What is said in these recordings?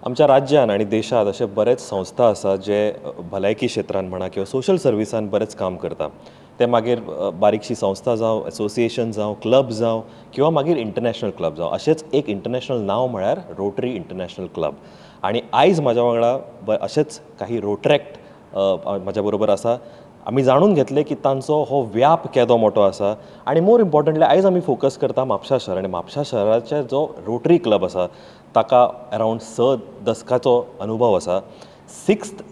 आमच्या राज्यान आनी देशांत अशे बरेच संस्था आसात जे भलायकी क्षेत्रान म्हणा किंवा सोशल सर्विसान बरेंच काम करता. ते मागीर बारीकशी संस्था जावं, एसोसिएशन जावं, क्लब जावं किंवा मागीर इंटरनॅशनल क्लब जावं. अशेंच एक इंटरनॅशनल नांव म्हळ्यार रोटरी इंटरनॅशनल क्लब. आनी आयज म्हाज्या वांगडा अशेच काही रोट्रॅक्ट म्हाज्या बरोबर आसा. आमी जाणून घेतले की तांचो हो व्याप केदो मोठो आसा आनी मोर इम्पॉर्टंटली आयज आमी फोकस करता म्हापशा शहर आनी म्हापशा शहराचे जो रोटरी क्लब आसा ताका अरावंड 6 दसकाचो अनुभव आसा. 6th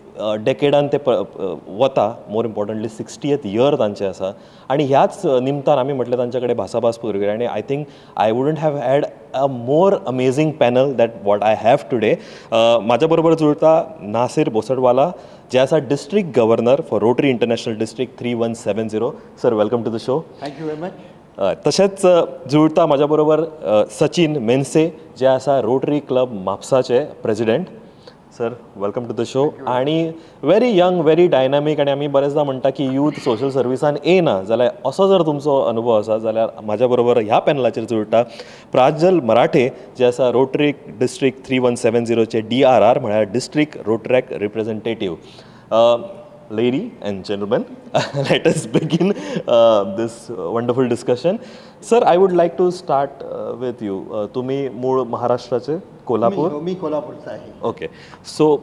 डेकेडान ते वता. मोर इम्पॉर्टंटली 60th year तांचें आसा आनी ह्याच निमतान आमी म्हटलें तांचे कडेन भासाभास करुया. आनी I think I wouldn't have had a more amazing panel that what I have today. म्हाज्या बरोबर जुळता नासीर बोसडवाला, जे आसा district governor for Rotary International District 3170. Sir, welcome to the show. Thank you very much. तशेंच जुळता म्हाज्या बरोबर सचिन मेनसे, जे आसा रोटरी क्लब म्हापसाचे president. Sir, welcome to the show. आणि व्हेरी यंग, व्हेरी डायनामीक. आनी आमी बरेचदा म्हणटा की यूथ सोशल सर्विसान येना, जाल्यार असो जर तुमचो अनुभव आसा जाल्यार म्हाज्या बरोबर ह्या पॅनलाचेर जुळटा प्राजल मराठे, जे आसा रोटरी डिस्ट्रिक्ट 3170चे डीआरआर, म्हळ्यार district Rotaract representative. Lady and gentlemen, let us begin this wonderful discussion. Sir, I would like to start with you. तुम्ही मूळ महाराष्ट्राचे, कोल्हापूर? मी कोल्हापूरचा आहे. ओके, सो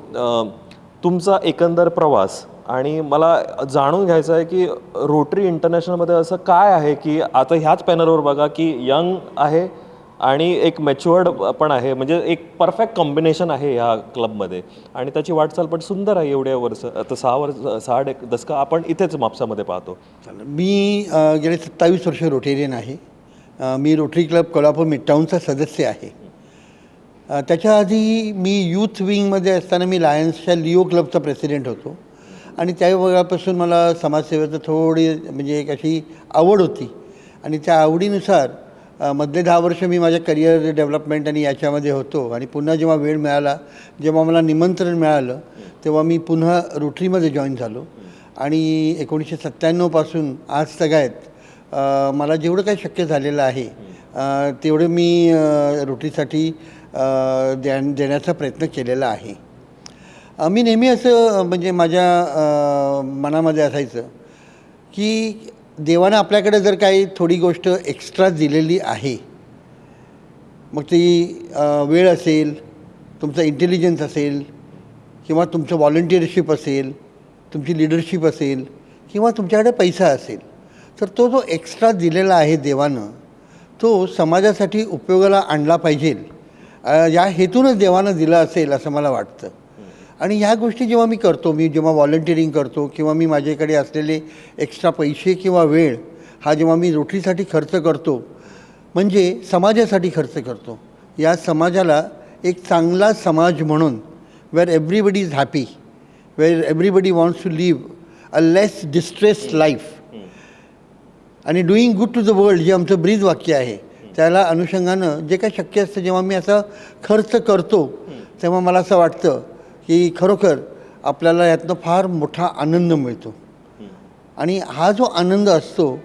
तुमचा एकंदर प्रवास आणि मला जाणून घ्यायचं आहे की रोटरी इंटरनॅशनलमध्ये असं काय आहे की आता ह्याच पॅनलवर बघा की यंग आहे आणि एक मॅच्युअर्ड पण आहे, म्हणजे एक परफेक्ट कॉम्बिनेशन आहे ह्या क्लबमध्ये आणि त्याची वाटचाल पण सुंदर आहे. एवढ्या वर्ष, आता 6 वर्ष, 6 दशकं आपण इथेच म्हापसामध्ये पाहतो. चालेल. मी गेले 27 वर्ष रोटेरियन आहे. मी रोटरी क्लब कोल्हापूर मिडटाऊनचा सदस्य आहे. त्याच्या आधी मी यूथ विंगमध्ये असताना मी लायन्सच्या लिओ क्लबचा प्रेसिडेंट होतो आणि त्या वयापासून मला समाजसेवेचं थोडी म्हणजे एक अशी आवड होती आणि त्या आवडीनुसार मधले 10 वर्ष मी माझ्या करिअर डेव्हलपमेंट आणि याच्यामध्ये होतो. आणि पुन्हा जेव्हा वेळ मिळाला, जेव्हा मला निमंत्रण मिळालं, तेव्हा मी पुन्हा रोटरीमध्ये जॉईन झालो आणि 1997पासून आज तगायत मला जेवढं काही शक्य झालेलं आहे तेवढं मी रोटरीसाठी देण्याचा प्रयत्न केलेला आहे. मी नेहमी असं म्हणजे माझ्या मनामध्ये असायचं की देवानं आपल्याकडे जर काही थोडी गोष्ट एक्स्ट्रा दिलेली आहे, मग ती वेळ असेल, तुमचं इंटेलिजन्स असेल किंवा तुमचं व्हॉलंटिअरशिप असेल, तुमची लिडरशिप असेल किंवा तुमच्याकडे पैसा असेल, तर तो जो एक्स्ट्रा दिलेला आहे देवानं तो समाजासाठी उपयोगाला आणला पाहिजे. या हेतूनच देवानं दिलं असेल असं मला वाटतं. आणि ह्या गोष्टी जेव्हा मी करतो, मी जेव्हा व्हॉलंटिअरिंग करतो किंवा मी माझ्याकडे असलेले एक्स्ट्रा पैसे किंवा वेळ हा जेव्हा मी रोटरीसाठी खर्च करतो, म्हणजे समाजासाठी खर्च करतो, या समाजाला एक चांगला समाज म्हणून, where everybody is happy, where everybody wants to live a less distressed life आणि doing good to the world जे आमचं ब्रीद वाक्य आहे, त्याला अनुषंगानं जे काही शक्य असतं जेव्हा मी असा खर्च करतो, तेव्हा मला असं वाटतं की खरोखर आपल्याला यातनं फार मोठा आनंद मिळतो. आणि हा जो आनंद असतो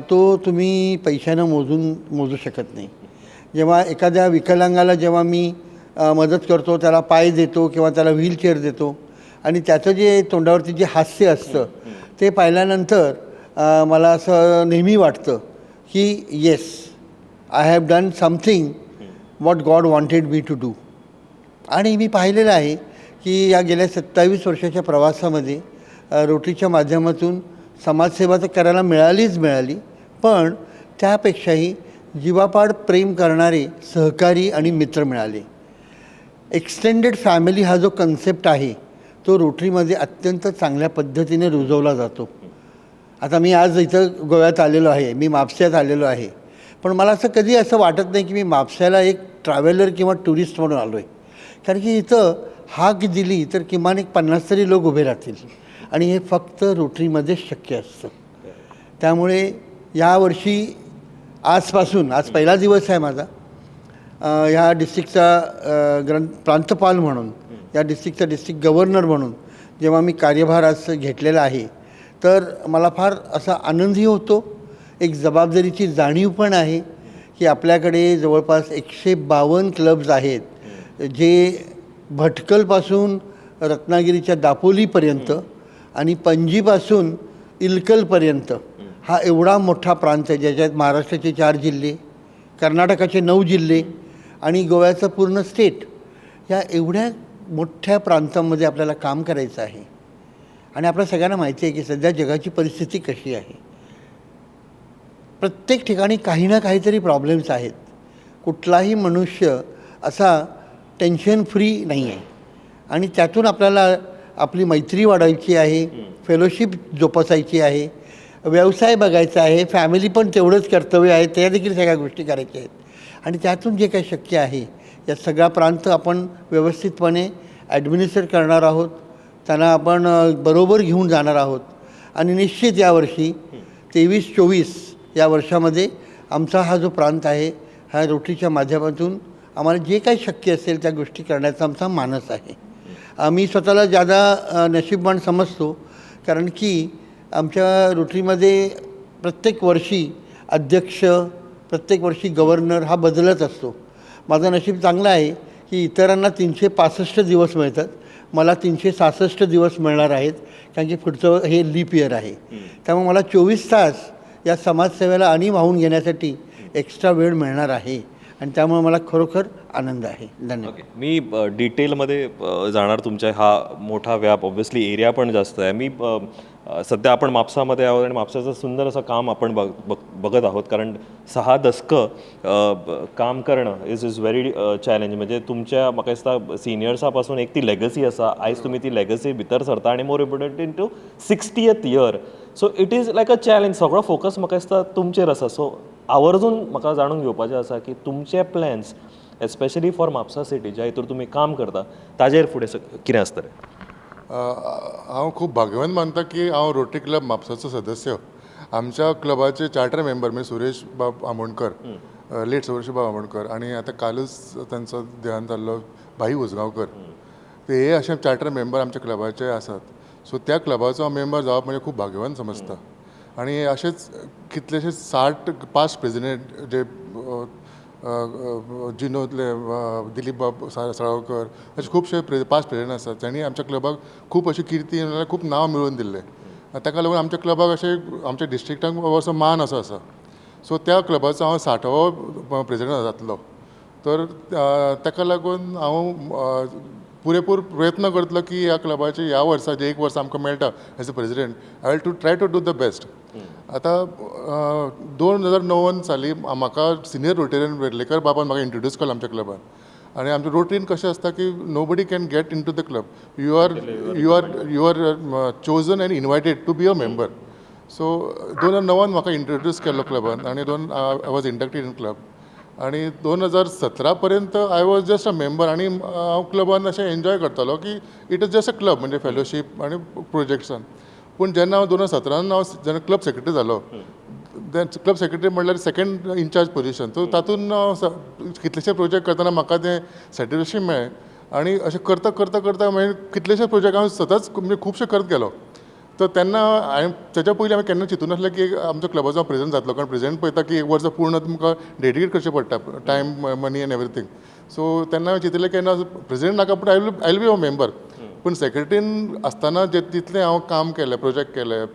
तो तुम्ही पैशानं मोजू शकत नाही. जेव्हा एखाद्या विकलांगाला जेव्हा मी मदत करतो, त्याला पाय देतो किंवा त्याला व्हीलचेअर देतो आणि त्याचं जे तोंडावरती जे हास्य असतं ते पाहिल्यानंतर मला असं नेहमी वाटतं की yes, I have done something what God wanted me to do. आणि मी पाहिलेलं आहे की या गेल्या 27 वर्षाच्या प्रवासामध्ये रोटरीच्या माध्यमातून समाजसेवा तर करायला मिळालीच मिळाली, पण त्यापेक्षाही जीवापाड प्रेम करणारे सहकारी आणि मित्र मिळाले. एक्सटेंडेड फॅमिली हा जो कन्सेप्ट आहे तो रोटरीमध्ये अत्यंत चांगल्या पद्धतीने रुजवला जातो. आता मी आज इथं गोव्यात आलेलो आहे, मी म्हापश्यात आलेलो आहे, पण मला असं कधी असं वाटत नाही की मी म्हापश्याला एक ट्रॅव्हलर किंवा टुरिस्ट म्हणून आलो आहे, कारण की इथं हाक दिली तर किमान एक 50 तरी लोक उभे राहतील आणि हे फक्त रोटरीमध्येच शक्य असतं. त्यामुळे यावर्षी आजपासून, आज पहिला दिवस आहे माझा ह्या डिस्ट्रिक्टचा ग्रंथ प्रांतपाल म्हणून, या डिस्ट्रिक्टचा डिस्ट्रिक्ट गव्हर्नर म्हणून जेव्हा मी कार्यभार आज घेतलेला आहे, तर मला फार असा आनंदही होतो, एक जबाबदारीची जाणीव पण आहे की आपल्याकडे जवळपास 152 क्लब्स आहेत जे भटकलपासून रत्नागिरीच्या दापोलीपर्यंत आणि पणजीपासून इलकलपर्यंत हा एवढा मोठा प्रांत आहे, ज्याच्यात महाराष्ट्राचे चार जिल्हे, कर्नाटकाचे नऊ जिल्हे आणि गोव्याचं पूर्ण स्टेट, या एवढ्या मोठ्या प्रांतामध्ये आपल्याला काम करायचं आहे. आणि आपल्या सगळ्यांना माहिती आहे की सध्या जगाची परिस्थिती कशी आहे. प्रत्येक ठिकाणी काही ना काहीतरी प्रॉब्लेम्स आहेत. कुठलाही मनुष्य असा टेन्शन फ्री नाही आहे आणि त्यातून आपल्याला आपली मैत्री वाढवायची आहे, फेलोशिप जोपासायची आहे, व्यवसाय बघायचा आहे, फॅमिली पण तेवढंच कर्तव्य आहे, त्या देखील सगळ्या गोष्टी करायच्या आहेत. आणि त्यातून जे काही शक्य आहे या सगळा प्रांत आपण व्यवस्थितपणे ॲडमिनिस्टर करणार आहोत, त्यांना आपण बरोबर घेऊन जाणार आहोत. आणि निश्चित यावर्षी 23-24 या वर्षामध्ये आमचा हा जो प्रांत आहे, हा रोटरीच्या माध्यमातून आम्हाला जे काही शक्य असेल त्या गोष्टी करण्याचा आमचा मानस आहे. आम्ही स्वतःला जादा नशीबवान समजतो, कारण की आमच्या रोटरीमध्ये प्रत्येक वर्षी अध्यक्ष, प्रत्येक वर्षी गव्हर्नर हा बदलत असतो. माझं नशीब चांगलं आहे की इतरांना 365 दिवस मिळतात, मला 366 दिवस मिळणार आहेत, कारण की पुढचं हे लीप इयर आहे. त्यामुळे मला 24 तास या समाजसेवेला आणि वाहून घेण्यासाठी एक्स्ट्रा वेळ मिळणार आहे आणि त्यामुळे मला खरोखर आनंद आहे. धन्यवाद. ओके, मी डिटेलमध्ये जाणार. तुमच्या हा मोठा व्याप, ऑब्व्हियसली एरिया पण जास्त आहे. मी सध्या आपण म्हापसामध्ये आहोत आणि म्हापसाचं सुंदर असं काम आपण बघ बघ बघत आहोत, कारण 6 दशकं काम करणं is is very challenge. म्हणजे तुमच्या म्हाका दिसता सिनियर्सा पासून एक ती लेगसी आसा. आयज तुमी ती लेगसी भितर सरता आनी more important into 60th year, so it is like a challenge. सगळो फोकस म्हाका दिसता तुमचेर आसा. सो आवर्जून म्हाका जाणून घेवपाचें आसा की तुमचे plans, especially for Mapusa city, ज्या हितूर तुमी काम करता, ताजेर फुडें कितें आसतलें? हांव खूब भाग्यवान मानता की हांव रोटरी क्लब म्हापसाचो सदस्य. आमच्या क्लबाचे चार्टर मेंबर म्हणजे सुरेश बाब आमोणकर, लेट सुरेश बाब आमोणकर आनी आतां कालूच तांचो देहांत जाल्लो भाई उजगांवकर, ते हे अशे चार्टर मेंबर आमच्या क्लबाचे आसात. सो त्या क्लबाचो हांव मेंबर जावप म्हणजे खूब भाग्यवान समजता. आनी अशेच कितलेशेच 60 पास्ट प्रेजिडेंट जे जिनोतले दिलीप बाब साळगांवकर, अशे खुबशे पास्ट प्रेजिडेंट आसात जांणी आमच्या क्लबाक खूब अशी किर्ती, खूब नांव मेळोवन दिल्लें. ताका लागून आमच्या क्लबाक अशें आमच्या डिस्ट्रिक्टाक असो मान असो आसा. सो त्या क्लबाचो हांव 60वो प्रेजिडेंट जातलो, तर ताका लागून हांव पुरेपूर प्रयत्न करतलो की ह्या क्लबाचे ह्या वर्सा जे एक वर्स आमकां मेळटा as a president, I will to try to do the best. आतां 2009 साली म्हाका सिनियर रोटेरियन वेर्लेकर बाबान म्हाका इंट्रोड्यूस केलो आमच्या क्लबान. आनी आमच्या रोटरीन कशें आसता की nobody can get into the club, you are chosen and invited to be a member. So 2009 म्हाका इंट्रोड्यूस केल्लो क्लबान आनी दोन I was inducted in club. आनी 2017 पर्यंत I was just a member आनी हांव क्लबान अशें एन्जॉय करतालो की it is just a club, म्हणजे फेलोशीप आनी प्रोजेक्ट्सान. पूण जेन्ना हांव 2017 हांव जेन्ना क्लब सेक्रेटरी जालो, क्लब सेक्रेटरी म्हणल्यार सेकंड इनचार्ज पोजिशन, सो तातूंत हांव कितलेशे प्रोजेक्ट करतना म्हाका तें सॅटिस्फेक्शन मेळ्ळें. आनी अशें करता करता करता मागीर कितलेशे प्रोजेक्ट हांव सदांच म्हणजे खुबशे करत गेलो. तर तेन्ना हांवें तेच्या पयलीं हांवें केन्ना चिंतूं नासलें की आमच्या क्लबाचो हांव प्रेजिडेंट जातलो, कारण प्रेजिडेंट पळयता की एक वर्स पूर्ण तुमकां डेडिकेट करचें पडटा, time, money and everything. So तेन्ना हांवें चिंतिल्लें की ना, प्रेजिडेंट नाका, पूण I will be a member. पूण सेक्रेटरीन आसतना जे तितलें हांव काम केलें, प्रोजेक्ट केले,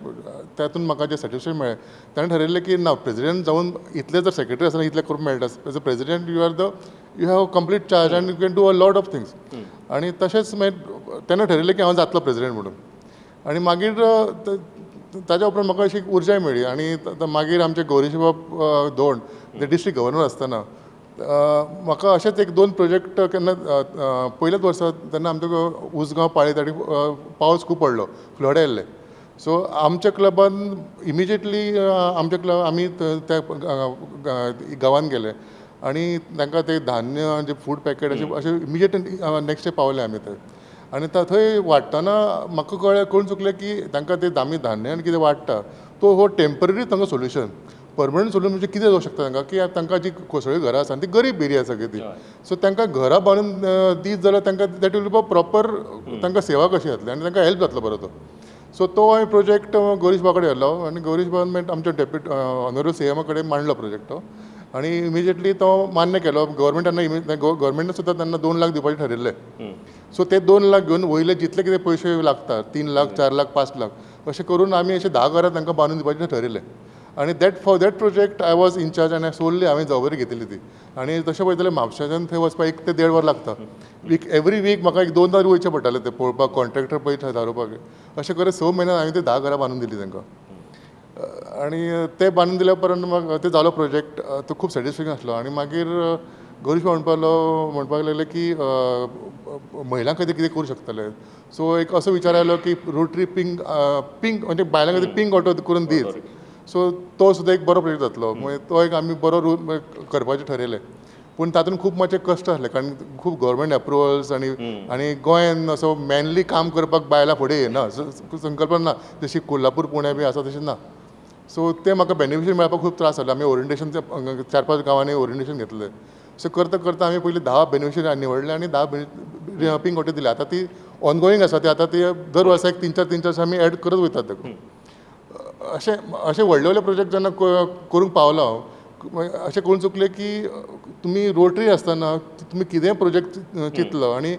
तातूंत म्हाका जें सॅटिस्फेक्शन मेळ्ळें, ताणें ठरयलें की ना, प्रेजिडेंट जावन इतलें जर सेक्रेटरी आसतना इतलें करूंक मेळटा, as a president you have complete charge and you can do a lot of things. आनी तशेंच मागीर तेन्ना ठरयलें की हांव जातलो प्रेजिडेंट म्हणून. आनी मागीर ताज्या उपरांत म्हाका अशी उर्जा मेळ्ळी. आनी मागीर आमचे गौरीश बाब धोंड ते डिस्ट्रिक्ट गव्हर्नर आसतना म्हाका अशेंच एक दोन प्रोजेक्ट केन्ना पयल्याच वर्सा तेन्ना आमच्या उसगांव पाळी ताणी पावस खूब पडलो, फ्लड आयिल्लें. सो आमच्या क्लबान इमिजिएटली आमच्या क्लब आमी त्या गांवान गेले आनी तांकां ते धान्य जे फूड पॅकेट अशें अशें इमिजिएट नेक्स्ट डे पावले आमी थंय. आनी थंय वांट्टना म्हाका कळ्ळें, कळून चुकलें की तांकां ते आमी धान्य आनी कितें वांट्टा तो हो टेंपररी तांकां सोल्युशन. परमनंट सोल्युशन म्हणजे कितें जावंक शकता तांकां की तांकां जी कोसळ्ळी घरां आसा आनी ती गरीब एरिया सगळी ती, सो तांकां घरां बांदून दीत जाल्यार तांकां that will be proper, तांकां सेवा कशी जातली आनी तांकां हेल्प जातलो बरो तो. सो तो हांवें प्रोजेक्ट गौरीश बाबा कडेन व्हेलो आनी गौरीश बाबान मागीर आमच्या डेप्युटी ऑनरेबल सी एमा कडेन मांडलो प्रोजेक्ट तो. आनी इमिजिएटली तो मान्य केलो गव्हर्मेंटान. गव्हर्मेंटान सुद्दां तेन्ना 2 लाख दिवपाचें ठरयल्लें. सो ते 2 लाख घेवन वयले जितले कितें पयशे लागता, 3 लाख, 4 लाख, 5 लाख, अशें करून आमी अशें 10 घरां तांकां बांदून दिवपाचें ठरयलें. आनी that for that project I was in-charge आनी सोल्ली हांवें जबाबदारी घेतिल्ली ती. आनी तशें पळयत जाल्यार म्हापशाच्यान थंय वचपाक 1 ते देड वर लागता. वीक, एवरी वीक म्हाका एक दोनदां वयचें पडटालें तें पळोवपाक, कॉन्ट्रॅक्टर पळय थारोवपाक. अशें करून 6 म्हयन्यान हांवें ते 10 घरां बांदून दिलीं तांकां. आनी ते बांदून दिल्या उपरांत मागीर ते जालो प्रोजेक्ट, तो खूब सॅटिस्फॅक्शन आसलो. आनी मागीर गौरीश म्हणपाक लागले की महिलां खातीर कितें करूं शकतले. सो एक असो विचार आयलो की रोटरी पिंक पिंक म्हणजे बायलां खातीर पिंक ऑटो करून दीत, सो तो सुद्दां एक बरो प्रोजेक्ट जातलो. मागीर तो एक आमी बरो रोल करपाचें ठरयलें. पूण तातूंत खूब मातशे कश्ट आसले, कारण खूब गव्हर्मेंट एप्रुवल्स आनी गोंयान असो मॅनली काम करपाक बायलां फुडें येना, संकल्पना ना. जशी कोल्हापूर, पुणे बी आसा तशें ना. सो ते म्हाका बेनिफिट मेळपाक खूब त्रास जाले. आमी ओरिएंटेशन, चार पांच गांवांनी ओरिएंटेशन घेतलें. सो करता करता आमी पयलीं 10 बेनिफिशरी निवडले आनी 10 पिंक ऑटो दिले. आतां ती ऑनगोईंग आसा. ती आतां ती दर वर्सा एक तीन चार, तीन चार आमी एड करत वयतात ताका. अशें अशें व्हडले व्हडले प्रोजेक्ट जेन्ना करूंक पावलो हांव, अशें करूंक चुकलें की तुमी रोटरी आसतना तुमी कितेंय प्रोजेक्ट चिंतलो आनी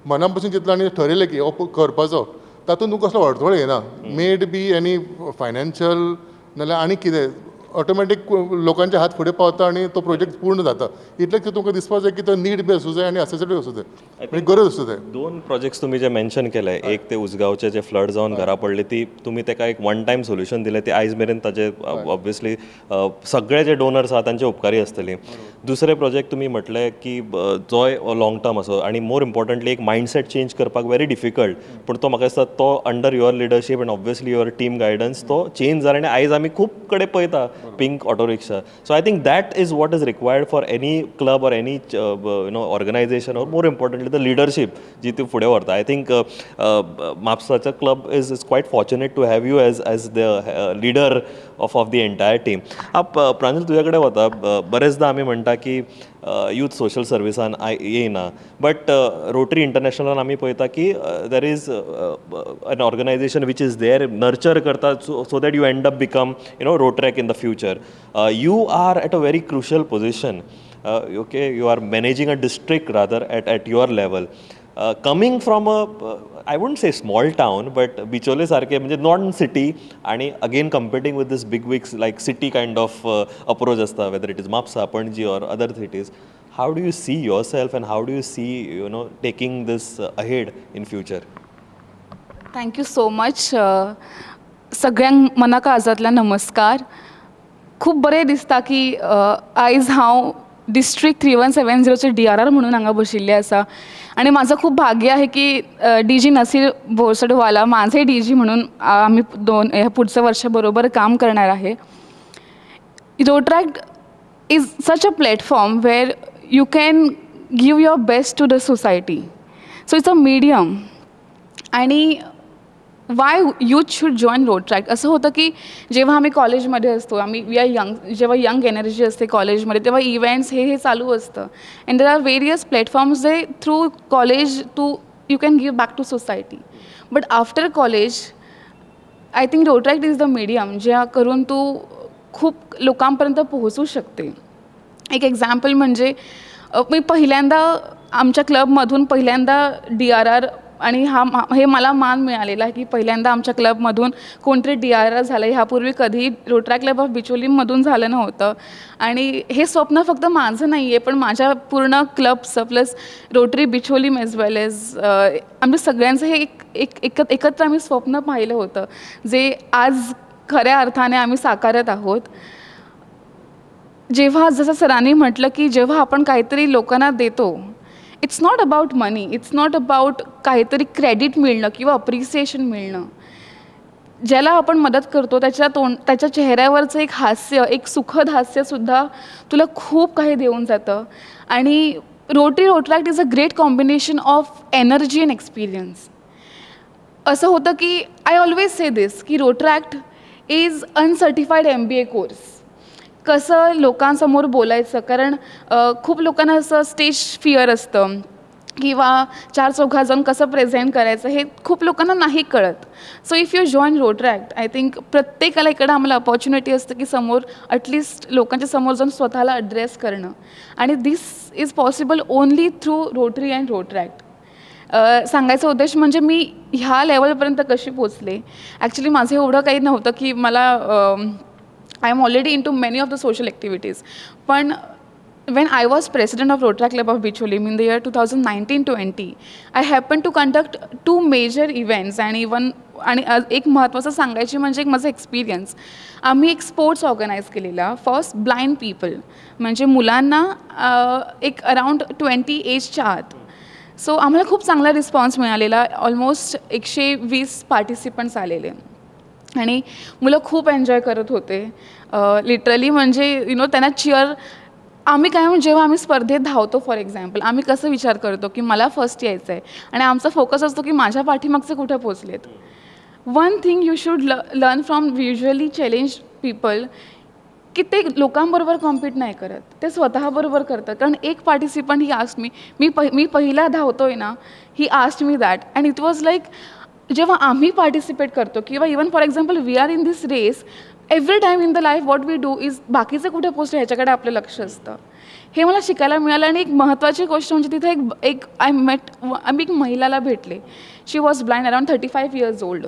मना पसून चिंतलो आनी ठरयलें की हो करपाचो, तातूंत तुमकां कसलो अडथळो येना, मे it be any financial नाल्यार आनी कितें, ऑटोमॅटीक लोकांचे हात फुडें पावता आनी तो प्रोजेक्ट पूर्ण जाता. इतलें तुमकां दिसपाक जाय की तो नीड बी आसूं जाय आनी नॅसेसिटी आसूं जाय, म्हणजे गरज आसूं जाय. दोन प्रोजेक्ट्स तुमी जे मेन्शन केले, एक ते उसगांवचे जे फ्लड जावन घरा पडले, ती तुमी ताका एक वन टायम सोल्युशन दिलें. ते आयज मेरेन ताजे ऑब्वियसली सगळे जे डोनर्स आहा तांचे उपकारी आसतली. दुसरे प्रोजेक्ट तुमी म्हटले की जोय लॉंग टर्म आसा आनी मोर इम्पॉर्टंटली एक मायंडसेट चेंज करपाक व्हेरी डिफिकल्ट, पूण तो म्हाका दिसता तो under your leadership and obviously your team guidance तो चेंज जाला आनी आयज आमी खूब कडेन पळयता pink auto rickshaw. So I think that is what is required for any club or any organization or, more importantly, the leadership जी ती फुडें व्हरता. I think म्हापसाचो club is quite fortunate to have you as the leader of the entire team. Pranjal, तुज्या कडेन वता. बरेचदा आमी म्हणटा की यूथ सोशल सर्विसान येयना, बट रोटरी इंटरनॅशनलान आमी पळयता की there is an organization which is there, nurture करता so that you end up become Rotaract in the future. You are at a very crucial position, okay? You are managing a district rather at your level, coming from a, I won't say small town, but Bicholim सारखे म्हणजे non city आणि again competing with this big wigs like city kind of approach आसता, whether it is Mapusa, Panaji or other cities. How do you see yourself and how do you see taking this ahead in future? Thank you so much. सगळ्यांक मना काळजांतल्यान नमस्कार. खूब बरें दिसता की आयज हांव डिस्ट्रिक्ट 3170चे डीआरआर म्हणून हांगा बशिल्लें आसा आणि माझं खूप भाग्य आहे की डी जी नसीर बोरसडवाला माझे डी जी म्हणून आम्ही दोन ह्या पुढचं वर्षबरोबर काम करणार आहे. Rotaract is such a platform where you can give your best to the society. So it's a medium. आणि why youth should join Rotaract? असं होतं की जेव्हा आम्ही कॉलेजमध्ये असतो, आम्ही we are young, जेव्हा यंग एनर्जी असते कॉलेजमध्ये तेव्हा इव्हेंट्स हे हे चालू असतं and there are various platforms J through college to you can give back to society. But after college, I think Rotaract is the medium ज्या करून तू खूप लोकांपर्यंत पोहोचू शकते. एक एक्झाम्पल म्हणजे मी पहिल्यांदा आमच्या क्लबमधून पहिल्यांदा डीआरआर आणि हा हे मला मान मिळालेला आहे की पहिल्यांदा आमच्या क्लबमधून कोणतरी डीआरआर झालं. ह्यापूर्वी कधीही रोटरॅक्ट क्लब ऑफ बिचोलीमधून झालं नव्हतं. आणि हे स्वप्न फक्त माझं नाही आहे, पण माझ्या पूर्ण क्लबचं प्लस रोटरी बिचोलीम एज वेल एज आमच्या सगळ्यांचं हे एक एक एकत्र आम्ही स्वप्न पाहिलं होतं, जे आज खऱ्या अर्थाने आम्ही साकारत आहोत. जेव्हा जसं सरांनी म्हटलं की जेव्हा आपण काहीतरी लोकांना देतो, it's not about money, it's not about काहीतरी क्रेडिट मिळणं किंवा अप्रिसिएशन मिळणं. ज्याला आपण मदत करतो त्याच्या तोंड, त्याच्या चेहऱ्यावरचं एक हास्य, एक सुखद हास्यसुद्धा तुला खूप काही देऊन जातं. आणि Rotary Rotaract is a great combination of energy and experience. असं होतं की I always say this की Rotaract is uncertified MBA course. कसं लोकांसमोर बोलायचं, कारण खूप लोकांना असं स्टेज फिअर असतं. किंवा चार चौघात जाऊन कसं प्रेझेंट करायचं हे खूप लोकांना नाही कळत. So if you join Rotaract, I think प्रत्येकाला इकडं आम्हाला अपॉर्च्युनिटी असतं की समोर ॲटलिस्ट लोकांच्या समोर जाऊन स्वतःला ॲड्रेस करणं आणि this is possible only through Rotary and Rotaract. सांगायचा उद्देश म्हणजे मी ह्या लेवलपर्यंत कशी पोचले. ॲक्च्युली माझं एवढं काही नव्हतं की मला, I am already into many of the social activities, पण when I was president of Rotaract Club of Bicholim in the year 2019-20, I happened to conduct two major events आणि वन आणि एक महत्त्वाचं सांगायची म्हणजे एक माझा एक्सपिरियन्स. आम्ही एक स्पोर्ट्स ऑर्गनाईज केलेला फॉर ब्लाइंड पीपल, म्हणजे मुलांना एक अराउंड 20 एजच्या आत. सो आम्हाला खूप चांगला रिस्पॉन्स मिळालेला. ऑलमोस्ट 120 पार्टिसिपंट्स आलेले आणि मुलं खूप एन्जॉय करत होते लिटरली. म्हणजे you know त्यांना चिअर, आम्ही काय, जेव्हा आम्ही स्पर्धेत धावतो, फॉर एक्झाम्पल, आम्ही कसं विचार करतो की मला फर्स्ट यायचं आहे आणि आमचा फोकस असतो की माझ्या पाठीमागचे कुठं पोचलेत. One thing you should learn from visually challenged people की ते लोकांबरोबर कॉम्पीट नाही करत, ते स्वतःबरोबर करतात. कारण एक पार्टिसिपंट he asked me, मी पहिला धावतोय ना?" He asked me that and it was like, जेव्हा आम्ही पार्टिसिपेट करतो किंवा even, for example, we are in this race every time in the life, what we do is बाकीचे कुठे पोचले ह्याच्याकडे आपलं लक्ष असतं. हे मला शिकायला मिळालं. आणि एक महत्त्वाची गोष्ट म्हणजे तिथे एक एक I met, आम्ही एक महिलाला भेटले. She was blind, around 35 years old.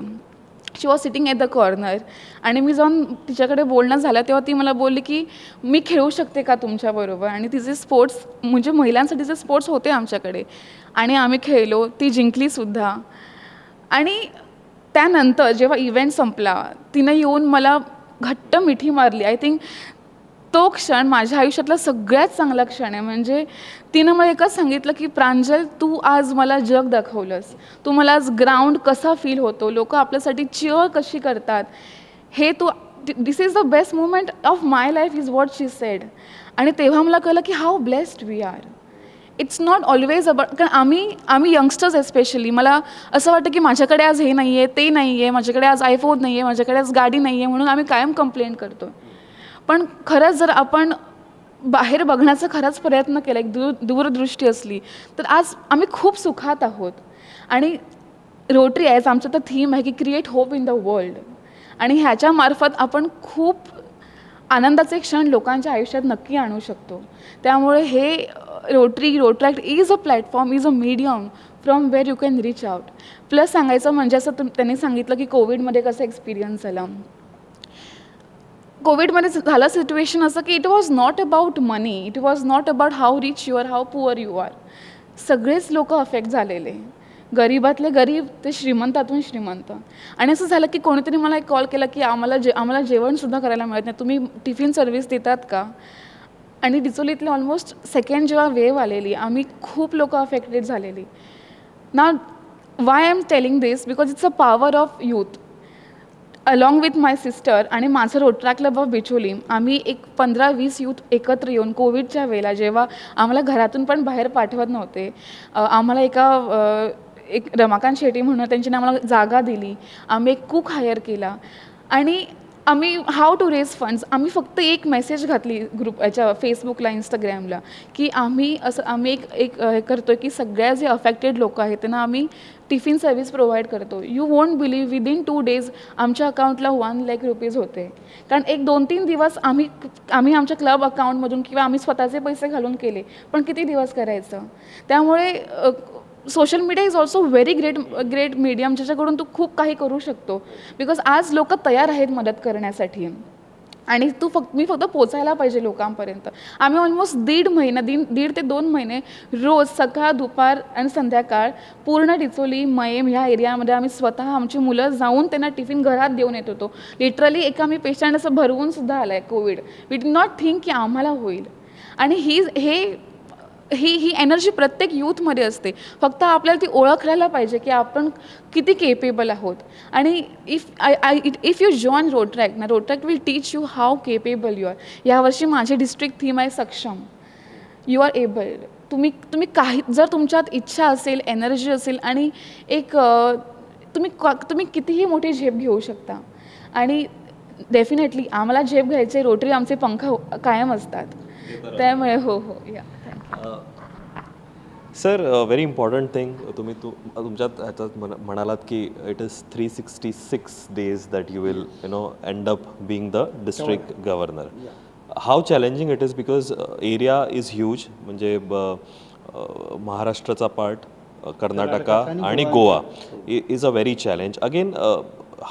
She was sitting at the corner आणि मी जाऊन तिच्याकडे बोलणं झालं तेव्हा ती मला बोलली की मी खेळू शकते का तुमच्याबरोबर? आणि तिचे स्पोर्ट्स, म्हणजे महिलांसाठीचे स्पोर्ट्स होते आमच्याकडे आणि आम्ही खेळलो, ती जिंकलीसुद्धा. आणि त्यानंतर जेव्हा इव्हेंट संपला, तिनं येऊन मला घट्ट मिठी मारली. I think तो क्षण माझ्या आयुष्यातला सगळ्यात चांगला क्षण आहे. म्हणजे तिनं मला एकच सांगितलं की प्रांजल, तू आज मला जग दाखवलंस. तू मला आज ग्राउंड कसा फील होतो, लोक आपल्यासाठी चिअर कशी करतात, हे तू, this is the best moment of my life, is what she said. आणि तेव्हा मला कळलं की how blessed we are. It's not always about, कारण आम्ही यंगस्टर्स एस्पेशली, मला असं वाटतं की माझ्याकडे आज हे नाही आहे, ते नाही आहे, माझ्याकडे आज आयफोन नाही आहे, माझ्याकडे आज गाडी नाही आहे, म्हणून आम्ही कायम कंप्लेंट करतो. पण खरंच जर आपण बाहेर बघण्याचा खराच प्रयत्न केला, एक दूरदृष्टी असली, तर आज आम्ही खूप सुखात आहोत. आणि रोटरी ॲज आमचं तर थीम आहे की create hope in the world आणि ह्याच्यामार्फत आपण खूप आनंदाचे क्षण लोकांच्या आयुष्यात नक्की आणू शकतो. त्यामुळे हे Rotary, Rotaract is a platform, is a medium from where you can reach out. Plus सांगायचं म्हणजे असं त्यांनी सांगितलं की कोविडमध्ये कसं एक्सपिरियन्स झाला. कोविडमध्ये झालं सिच्युएशन असं की it was not about money, it was not about how rich you are, how poor you are. सगळेच लोक अफेक्ट झालेले, गरीबातले गरीब ते श्रीमंतातून श्रीमंत. आणि असं झालं की कोणीतरी मला एक कॉल केला की आम्हाला जेवणसुद्धा करायला मिळत नाही, तुम्ही टिफिन सर्व्हिस देतात का? आणि डिचोलीतले ऑलमोस्ट सेकंड जेव्हा वेव आलेली, आम्ही खूप लोक अफेक्टेड झालेली ना. Why I am telling this? Because it's a power of youth. Along with my sister आणि माझं रोटरॅक्ट क्लब ऑफ बिचोली, आम्ही एक 15-20 यूथ एकत्र येऊन कोविडच्या वेळेला जेव्हा आम्हाला घरातून पण बाहेर पाठवत नव्हते, आम्हाला एक रमाकांत शेट्टी म्हणून त्यांच्याने आम्हाला जागा दिली. आम्ही एक कुक हायर केला आणि आम्ही how to raise funds, आम्ही फक्त एक मेसेज घातली ग्रुप याच्या फेसबुकला, इंस्टाग्रामला की आम्ही असं आम्ही एक एक हे करतो आहे की सगळ्या जे अफेक्टेड लोक आहेत त्यांना आम्ही टिफिन सर्व्हिस प्रोव्हाइड करतो. You won't believe, within 2 days आमच्या अकाउंटला 1 लॅक रुपीज होते. कारण एक 2-3 दिवस आम्ही आम्ही आमच्या क्लब अकाउंटमधून किंवा आम्ही स्वतःचे पैसे घालून केले, पण किती दिवस करायचं? त्यामुळे social media is also very great great medium ज्याच्याकडून तू खूप काही करू शकतो, because आज लोक तयार आहेत मदत करण्यासाठी आणि तू फक्त मी फक्त पोचायला पाहिजे लोकांपर्यंत. आम्ही ऑलमोस्ट दीड महिना, 1.5 ते 2 महिने रोज सकाळ, दुपार आणि संध्याकाळ पूर्ण डिचोली, मयेम ह्या एरियामध्ये आम्ही स्वतः, आमची मुलं जाऊन त्यांना टिफिन घरात देऊन येत होतो. लिटरली एका आम्ही पेशंट असं भरवून सुद्धा आलं आहे Covid. We did not think की आम्हाला होईल. आणि ही हे ही ही एनर्जी प्रत्येक यूथमध्ये असते, फक्त आपल्याला ती ओळखायला पाहिजे की आपण किती केपेबल आहोत. आणि if you join Rotaract ना, Rotaract will teach you how capable you are. यावर्षी माझी डिस्ट्रिक्ट थीम आहे सक्षम. You are able. तुम्ही तुम्ही काही जर तुमच्यात इच्छा असेल, एनर्जी असेल आणि एक तुम्ही कितीही मोठी झेप घेऊ शकता. आणि डेफिनेटली आम्हाला झेप घ्यायचे, रोटरी आमचे पंख कायम असतात. त्यामुळे हो हो या. सर, व्हेरी इम्पॉर्टंट थिंग, तुम्ही तुमच्यात ह्याच्यात म्हणालात की it is 366 days that you will end up being the district governor. How challenging it is, because area is huge, म्हणजे महाराष्ट्राचा पार्ट, कर्नाटका आणि Goa is a very challenge. Again,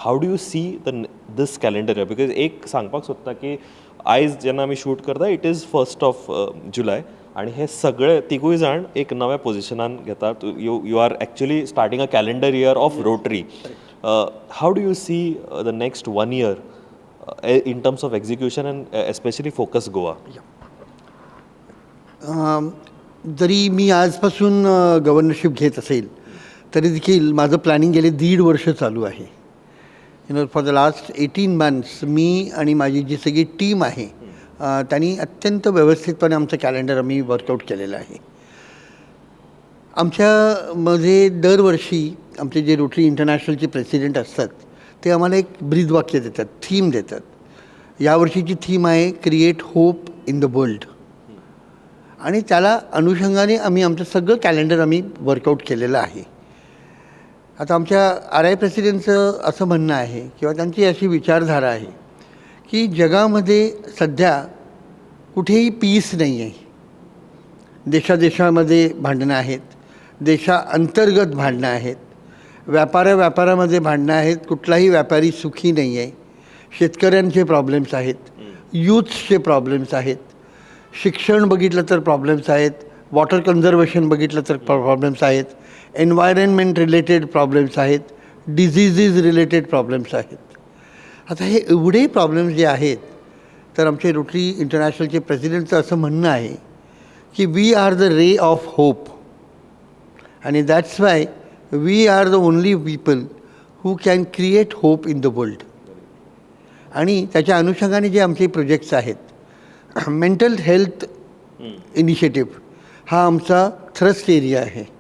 how do you see the this calendar? Because एक सांगपाक सोदता की आयज जेन्ना आमी शूट करता, it is 1st of July आणि हे सगळे तिगूय जाण एक नव्या पोझिशनान घेतात. You are actually starting a calendar year of Rotary. How do you see the next one year in terms of execution and especially focus Goa? जरी मी आजपासून गव्हर्नरशिप घेत असेल तरी देखील माझं प्लॅनिंग गेले दीड वर्ष चालू आहे. For the last 18 months मी आणि माझी जी सगळी टीम आहे, त्यांनी अत्यंत व्यवस्थितपणे आमचं कॅलेंडर आम्ही वर्कआउट केलेलं आहे. आमच्यामध्ये दरवर्षी आमचे जे रोटरी इंटरनॅशनलचे प्रेसिडेंट असतात, ते आम्हाला एक ब्रीदवाक्य देतात, थीम देतात. यावर्षीची थीम आहे "Create hope in the world" आणि त्याला अनुषंगाने आम्ही आमचं सगळं कॅलेंडर आम्ही वर्कआउट केलेलं आहे. आता आमच्या आर I प्रेसिडेंटचं असं म्हणणं आहे किंवा त्यांची अशी विचारधारा आहे की जगामध्ये सध्या कुठेही पीस नाही आहे. देशादेशामध्ये भांडणं आहेत, देशाअंतर्गत भांडणं आहेत, व्यापाऱ्या व्यापारामध्ये भांडणं आहेत, कुठलाही व्यापारी सुखी नाही आहे. शेतकऱ्यांचे प्रॉब्लेम्स आहेत, यूथ्सचे प्रॉब्लेम्स आहेत, शिक्षण बघितलं तर प्रॉब्लेम्स आहेत, वॉटर कन्झर्वेशन बघितलं तर प्रॉब्लेम्स आहेत, एन्व्हायरमेंट रिलेटेड प्रॉब्लेम्स आहेत, डिझिजेस रिलेटेड प्रॉब्लेम्स आहेत. आता हे एवढे प्रॉब्लेम्स जे आहेत, तर आमचे रोटरी इंटरनॅशनलचे प्रेसिडेंटचं असं म्हणणं आहे की we are the ray of hope आणि that's why we are the only people who can create hope in the world. आणि त्याच्या अनुषंगाने जे आमचे प्रोजेक्ट्स आहेत, मेंटल हेल्थ इनिशिएटिव्ह हा आमचा थ्रस्ट एरिया आहे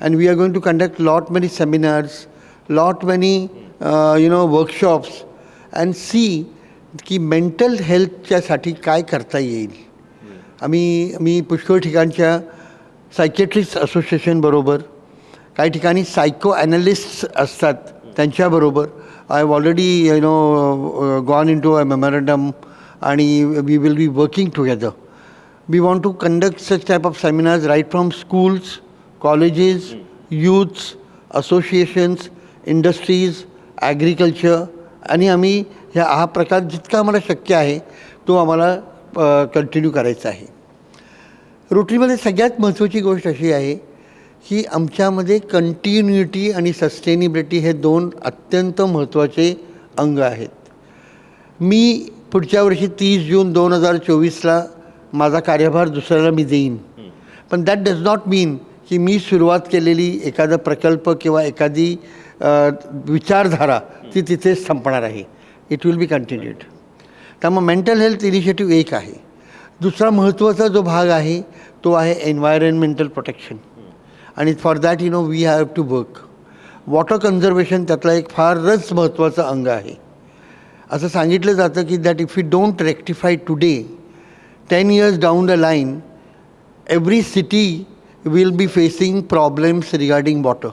and we are going to conduct lot many seminars, lot many workshops and see की mental हेल्थच्यासाठी काय करता येईल. आम्ही पुष्कळ ठिकाणच्या सायकेट्रिस्ट असोसिएशनबरोबर, काही ठिकाणी सायको ॲनालिस्ट्स असतात त्यांच्याबरोबर I have already gone into a memorandum आणि we will be working together. We want to conduct such type of seminars right from schools, colleges, youths, associations, industries, agriculture आणि आम्ही हा प्रकार जितका आम्हाला शक्य आहे तो आम्हाला कंटिन्यू करायचा आहे. रोटरीमध्ये सगळ्यात महत्त्वाची गोष्ट अशी आहे की आमच्यामध्ये कंटिन्युटी आणि सस्टेनेबिलिटी हे दोन अत्यंत महत्त्वाचे अंग आहेत. मी पुढच्या वर्षी 30 जून 2024ला माझा कार्यभार दुसऱ्याला मी देईन, पण that does not मीन की मी सुरुवात केलेली एखादा प्रकल्प किंवा एखादी विचारधारा ती तिथेच संपणार आहे. It will be continued. त्यामुळे मेंटल हेल्थ इनिशिएटिव्ह एक आहे. दुसरा महत्त्वाचा जो भाग आहे तो आहे एन्व्हायरमेंटल प्रोटेक्शन आणि for that we have to work. Water conservation त्यातला एक फारच महत्त्वाचं अंग आहे. असं सांगितलं जातं की that if you don't rectify today, 10 years down the line every city will be facing problems regarding water.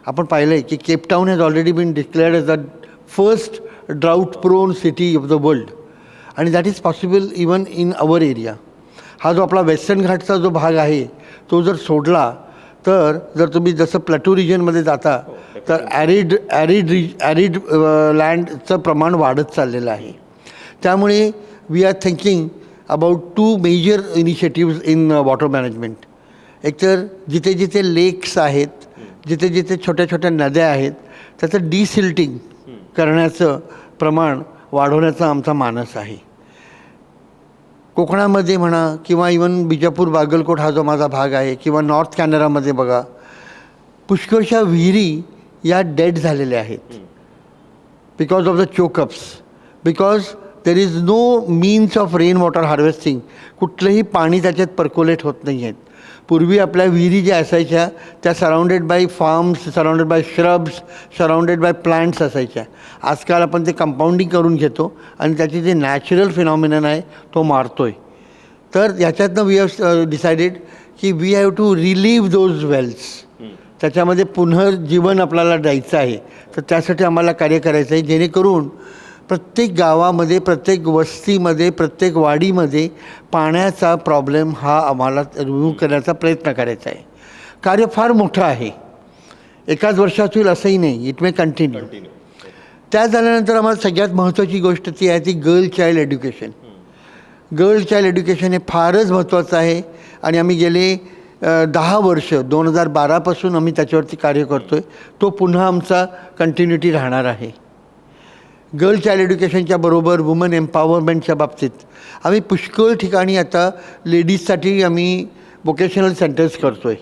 आपण पाहिलं आहे की Cape Town has already been declared as the first drought prone city of the world आणि that is possible even in our area. हा जो आपला western घाटचा जो भाग आहे तो जर सोडला तर जर तुम्ही जसं प्लॅटू रिजनमध्ये जाता तर ॲरिड लँडचं प्रमाण वाढत चाललेलं आहे. त्यामुळे we are thinking about two major initiatives in water management. एकतर जिथे जिथे लेक्स आहेत, जिथे जिथे छोट्या छोट्या नद्या आहेत, त्याचं डिसिल्टिंग करण्याचं प्रमाण वाढवण्याचा आमचा मानस आहे. कोकणामध्ये म्हणा किंवा इवन बिजापूर, बागलकोट हा जो माझा भाग आहे किंवा नॉर्थ कॅनरामध्ये बघा, पुष्कळशा विहिरी या डेड झालेल्या आहेत because of the chokeups, because there is no means of rain water harvesting. कुठलंही पाणी त्याच्यात पर्कोलेट होत नाही आहेत. पूर्वी आपल्या विहिरी ज्या असायच्या त्या surrounded by farms, surrounded by shrubs, surrounded by plants असायच्या. आजकाल आपण ते कंपाऊंडिंग करून घेतो आणि त्याचे जे नॅचरल फिनॉमिनन आहे तो मारतो आहे. तर याच्यातनं we have decided की we have to relive those wells. त्याच्यामध्ये पुनर्जीवन आपल्याला द्यायचं आहे, तर त्यासाठी आम्हाला कार्य करायचं आहे, जेणेकरून प्रत्येक गावामध्ये, प्रत्येक वस्तीमध्ये, प्रत्येक वाडीमध्ये पाण्याचा प्रॉब्लेम हा आम्हाला रिमूव्ह करण्याचा प्रयत्न करायचा आहे. कार्य फार मोठं आहे, एकाच वर्षात होईल असंही नाही, it may continue. त्या झाल्यानंतर आम्हाला सगळ्यात महत्त्वाची गोष्ट ती आहे ती girl child education. Girl child education हे फारच महत्त्वाचं आहे आणि आम्ही गेले 10 वर्ष, 2012पासून आम्ही त्याच्यावरती कार्य करतो आहे. तो पुन्हा आमचा कंटिन्युटी राहणार आहे. गर्ल चाइल्ड एज्युकेशनच्या बरोबर वुमन एम्पॉवरमेंटच्या बाबतीत आम्ही पुष्कळ ठिकाणी आता लेडीजसाठी आम्ही वोकेशनल सेंटर्स करतो आहे,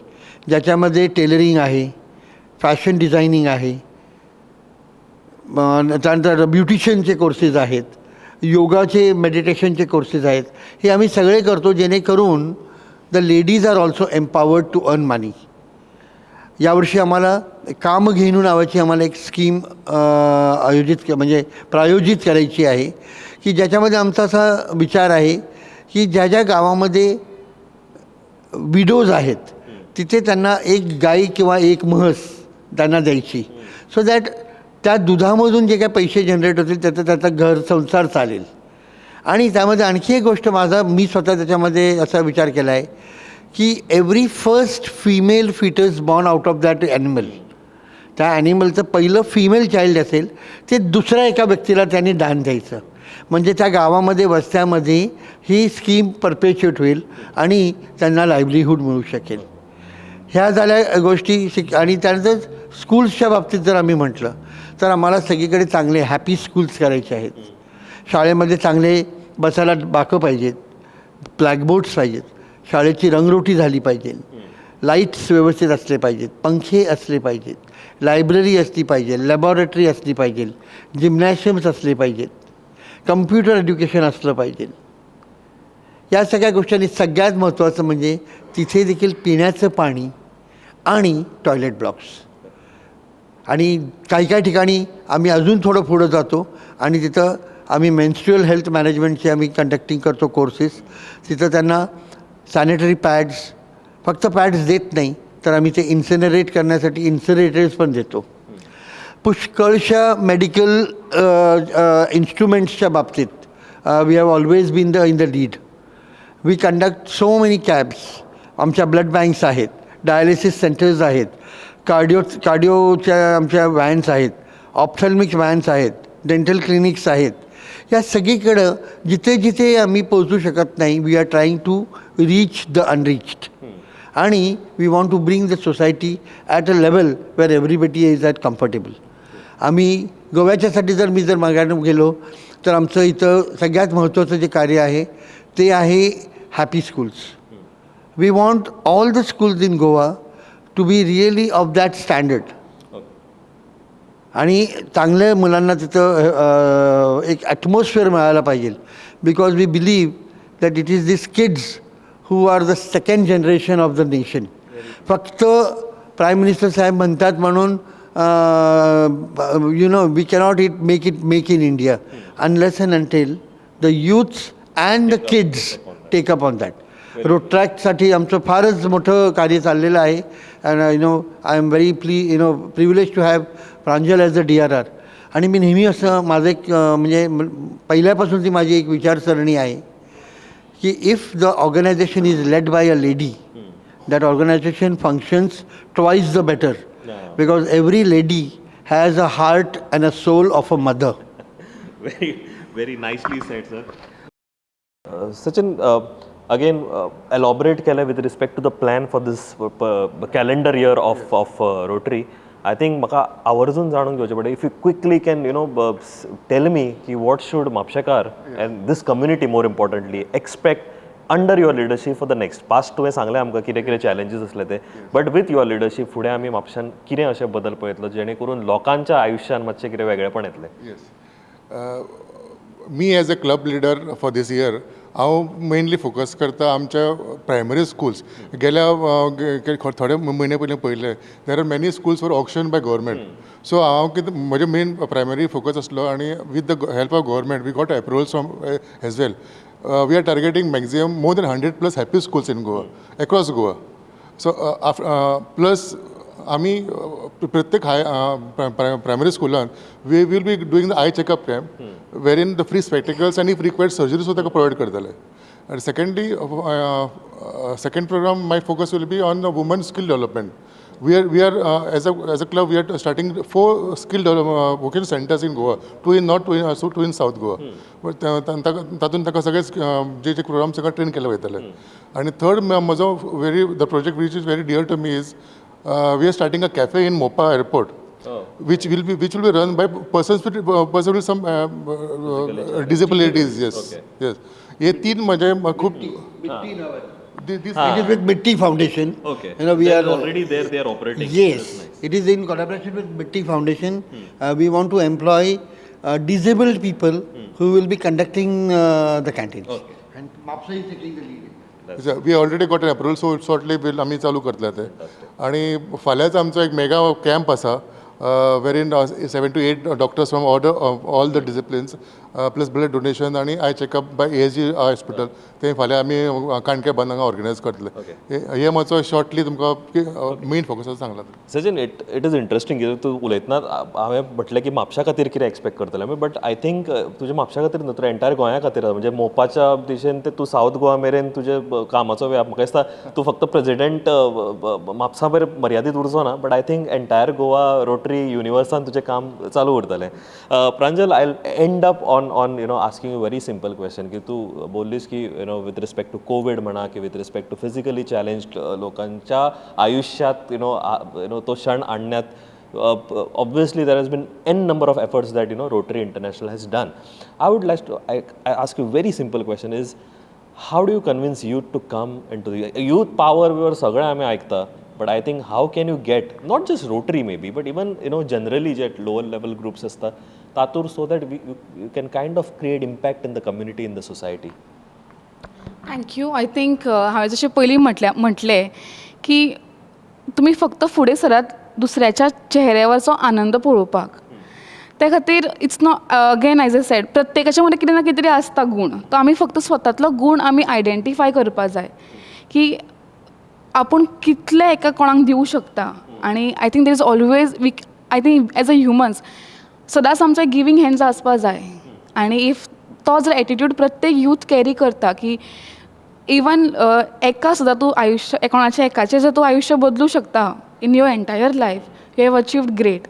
ज्याच्यामध्ये टेलरिंग आहे, फॅशन डिझायनिंग आहे, त्यानंतर ब्युटिशियनचे कोर्सेस आहेत, योगाचे, मेडिटेशनचे कोर्सेस आहेत. हे आम्ही सगळे करतो जेणेकरून the ladies are also empowered to earn money. यावर्षी आम्हाला कामधेनू नावाची आम्हाला एक स्कीम आयोजित म्हणजे प्रायोजित करायची आहे, की ज्याच्यामध्ये आमचा असा विचार आहे की ज्या ज्या गावामध्ये विडोज आहेत, तिथे त्यांना एक गाई किंवा एक म्हस त्यांना द्यायची, सो that त्या दुधामधून जे काही पैसे जनरेट होतील, त्याचा त्याचा घर संसार चालेल. आणि त्यामध्ये आणखी एक गोष्ट, माझा मी स्वतः त्याच्यामध्ये असा विचार केला आहे की every first female fetus born out of that animal, त्या ॲनिमलचं पहिलं फिमेल चाइल्ड असेल, ते दुसऱ्या एका व्यक्तीला त्यांनी दान द्यायचं. म्हणजे त्या गावामध्ये, वस्त्यामध्ये ही स्कीम परपेच्युएट होईल आणि त्यांना लाईव्हलीहूड मिळू शकेल. ह्या झाल्या गोष्टी आणि त्यानंतर स्कूल्सच्या बाबतीत जर आम्ही म्हटलं, तर आम्हाला सगळीकडे चांगले हॅपी स्कूल्स करायचे आहेत. शाळेमध्ये चांगले बसायला बाकं पाहिजेत, ब्लॅकबोर्ड्स पाहिजेत, शाळेची रंगरोटी झाली पाहिजे, लाईट्स व्यवस्थित असले पाहिजेत, पंखे असले पाहिजेत, लायब्ररी असली पाहिजे, लॅबॉरेटरी असली पाहिजे, जिम्नॅशियम्स असले पाहिजेत, कम्प्युटर एज्युकेशन असलं पाहिजे. या सगळ्या गोष्टींनी सगळ्यात महत्त्वाचं म्हणजे तिथे देखील पिण्याचं पाणी आणि टॉयलेट ब्लॉक्स. आणि काही काही ठिकाणी आम्ही अजून थोडं पुढं जातो आणि तिथं आम्ही मेन्स्ट्रुअल हेल्थ मॅनेजमेंटचे आम्ही कंडक्टिंग करतो कोर्सेस. तिथं त्यांना सॅनिटरी पॅड्स, फक्त पॅड्स देत नाही, तर आम्ही ते इन्सिनरेट करण्यासाठी इन्सिनरेटर्स पण देतो. पुष्कळशा मेडिकल इन्स्ट्रुमेंट्सच्या बाबतीत we have always been the in the lead. We conduct so many camps. आमच्या ब्लड बँक्स आहेत, डायलिसिस सेंटर्स आहेत, कार्डिओच्या आमच्या व्हॅन्स आहेत, ऑप्थल्मिक व्हॅन्स आहेत, डेंटल क्लिनिक्स आहेत. या सगळीकडं जिथे जिथे आम्ही पोहोचू शकत नाही, we are trying to reach the unreached आणि we want to bring the society at a level where everybody is at comfortable. आम्ही गोव्याच्यासाठी जर मी जर मागायला गेलो, तर आमचं इथं सगळ्यात महत्त्वाचं जे कार्य आहे ते आहे happy schools. We want all the schools in Goa to be really of that standard आणि चांगल्या मुलांना तिथं एक ॲटमॉस्फिअर मिळायला पाहिजे, because we believe that it is these kids who are the second generation of the nation. फक्त prime minister साहेब म्हणतात म्हणून we cannot it make it make in India unless and until the youths and the kids take up on that. रोट्रॅक्टसाठी आमचं फारच मोठं कार्य चाललेलं आहे and I am very ple privilege to have Pranjal as a DRR. आणि मी नेहमी असं माझं एक म्हणजे पहिल्यापासून ती माझी एक विचारसरणी आहे की if the organization is led by a lady, that organization functions twice the better, because every lady has a heart and a soul of a mother. Very, very nicely said, sir. Sachin, again, elaborate केलं with respect to the plan for this calendar year of Rotary. I think म्हाका आवर्जून जाणून घेवचें पडटा, if you quickly can tell me की what should Mhapsekar and this community, more importantly, expect under your leadership for the next past. तुवें सांगलें आमकां कितें कितें चॅलेंजीस आसले ते, बट विथ your leadership फुडें आमी म्हापशान कितें अशें बदल पळयतलो जेणे करून लोकांच्या आयुश्यान मातशें कितें वेगळेपण येतलें? Yes. Me as a club leader for this year, हांव मेनली फोकस करता आमच्या प्रायमरी स्कुल्स. गेल्या थोडे म्हयने पयलीं पळयलें, there are many schools for auction by government. So हांव कितें, म्हजें मेन प्रायमरी फोकस आसलो आनी with the help of government we got approvals from as well. We are targeting maximum more than 100 plus happy schools in Goa, across Goa. So plus आमी प्रत्येक हाय primary स्कुलान we will be doing the eye checkup camp, wherein the free spectacles आनी if required surgery सुद्दां ताका provide करतले. आनी secondly, second program, my focus will be on the women skill development. We are as a club, we are starting four skill vocational centers in Goa, two in North, so two in South Goa. But तातूंत ताका सगळे जे जे programme सगळे train केले वयतले. आनी third म्हजो very the project which is very dear to me is we are starting a cafe in Mopa airport, which will be run by persons with some disabilities. Yes, हे तीन म्हणजे खूप this It is with Mitti Foundation. We are already there, they are operating. Yes, it is in collaboration with Mitti Foundation. We want to employ disabled people who will be conducting the canteens. And Mapsa is taking the lead. We already got an approval, so shortly will आमी चालू करतले ते. आणि फाल्यांच आमचो एक mega camp आसा, wherein 7 to 8 doctors from all the disciplines, plus blood donation आनी eye checkup by ASG hospital. ते फाल्यां आमी काणके बंद हांगा ऑर्गनायज करतले. हे म्हजो शॉर्टली तुमकां मेन फोकस सांगला. सचिन, it is interesting कित्याक तूं उलयतना हांवें म्हटलें की म्हापशा खातीर कितें एक्सपेक्ट करतलें आमी, बट I think तुजें म्हापशा खातीर न्हू तर एंटायर गोंया खातीर आसा. म्हणजे मोपाच्या दिशेन ते तूं सावथ गोवा मेरेन तुजें कामाचो व्याप. म्हाका दिसता तूं फक्त प्रेजिडेंट म्हापसा मेरेन मर्यादीत उरचो ना, but I think entire Goa Rotary युनिवर्सान तुजें काम चालू उरतलें. प्रांजल, I end up on asking you very simple question की तूं बोललीस की with respect to Covid म्हणा की with respect to physically challenge लोकांच्या आयुष्यात you know तो क्षण आणण्यात obviously there has been n number of efforts that Rotary International has done. I would like to I ask you very simple question is, how do you convince youth to come into the youth power? वर सगळें आमी आयकता, but I think how can you get not just Rotary maybe, but even generally J lower level groups आसता तातूर, so that you can kind of create impact in the community, in the society? Thank you. I think हांवें जशें पयलीं म्हटल्या म्हटलें की तुमी फक्त फुडें सरात दुसऱ्याच्या चेहऱ्यावरचो आनंद पळोवपाक. त्या खातीर it's not, again, as I said, प्रत्येकाच्या मदें कितें ना कितें तरी आसता गूण. तो आमी फक्त स्वतांतलो गूण आमी आयडेंटिफाय करपा जाय की आपूण कितलें एका कोणाक दिवं शकता. आनी I think there is always we I think as a humans सदांच आमचो गिवींग हँड्स आसपा जाय. आनी if तो जर एटिट्यूड प्रत्येक यूथ कॅरी करता की इवन एका सुद्दां तूं आयुश्य कोणाचें एकाचें जर तूं आयुश्य बदलूं शकता in your entire life, you have achieved great.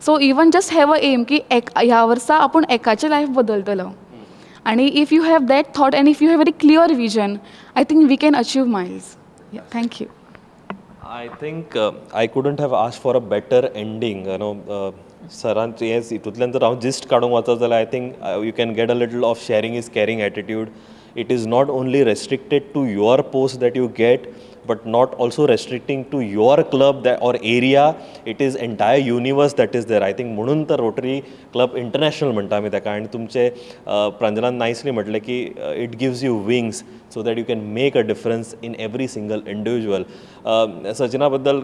So even just have a aim की एक ह्या वर्सा आपूण एकाचें लायफ बदलतलो. आनी if you have that thought and if you have very clear vision, I think we can achieve miles. Thank you. I think I couldn't have asked for a better ending. सरान हें हितूंतल्यान जर हांव gist काडूंक वचत जाल्यार, I think you can get a little of sharing is caring attitude. It is not only restricted to your post that you get, but not also restricting to your club that or area. It is entire universe that is there, I think. म्हणून तर rotary club international म्हणटा आमी ताका. आनी तुमचे प्रांजलान नायसली म्हटलें की it gives you wings so that you can make a difference in every single individual. सचिना बद्दल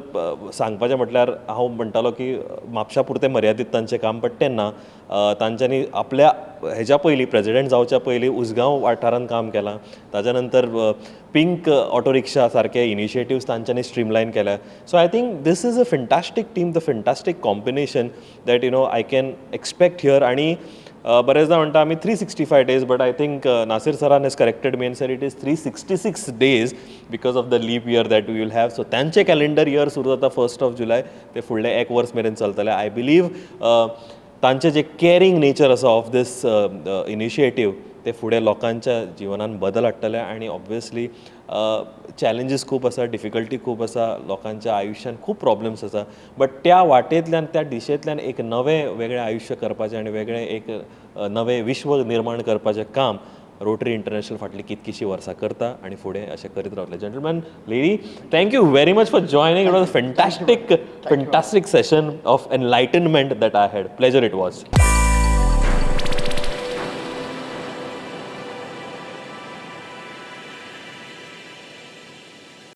सांगपाचें म्हटल्यार हांव म्हणटालो की म्हापशा पुरतें मर्यादीत तांचें काम, बट तें ना. तांच्यांनी आपल्या हेज्या पयलीं, प्रेजिडेंट जावच्या पयलीं उसगांव वाठारांत काम केलां. ताच्या नंतर पिंक ऑटो रिक्षा सारके इनिशिएटिव्स तांच्यांनी स्ट्रीमलायन केल्या. So I think this is a fantastic team, the fantastic combination that I can expect here. आनी बरेचदा म्हणटा आमी 365 days, but I think Nasir सरान has corrected me and sir, it is 366 days because of the leap year that we will have. So तांचें calendar year सुरू जाता first of जुलय ते फुडले एक वर्स मेरेन चलतलें. I believe तांचें जें कॅरींग नेचर आसा ऑफ these initiative, ते फुडें लोकांच्या जिवनान बदल हाडटले. आनी ऑब्वियसली चॅलेंजीस खूब आसा, डिफिकल्टी खूब आसा, लोकांच्या आयुश्यान खूब प्रॉब्लम्स आसा, बट त्या वाटेंतल्यान, त्या दिशेंतल्यान एक नवें वेगळें आयुश्य करपाचें आनी वेगळें एक नवें विश्व निर्माण करपाचें काम रोटरी इंटरनॅशनल फाटलीं कितकीशीं वर्सां करता आनी फुडें अशें करीत रावतले. Gentlemen, lady, thank you very much for joining. It was a fantastic, fantastic session of enlightenment that I had. Pleasure it was.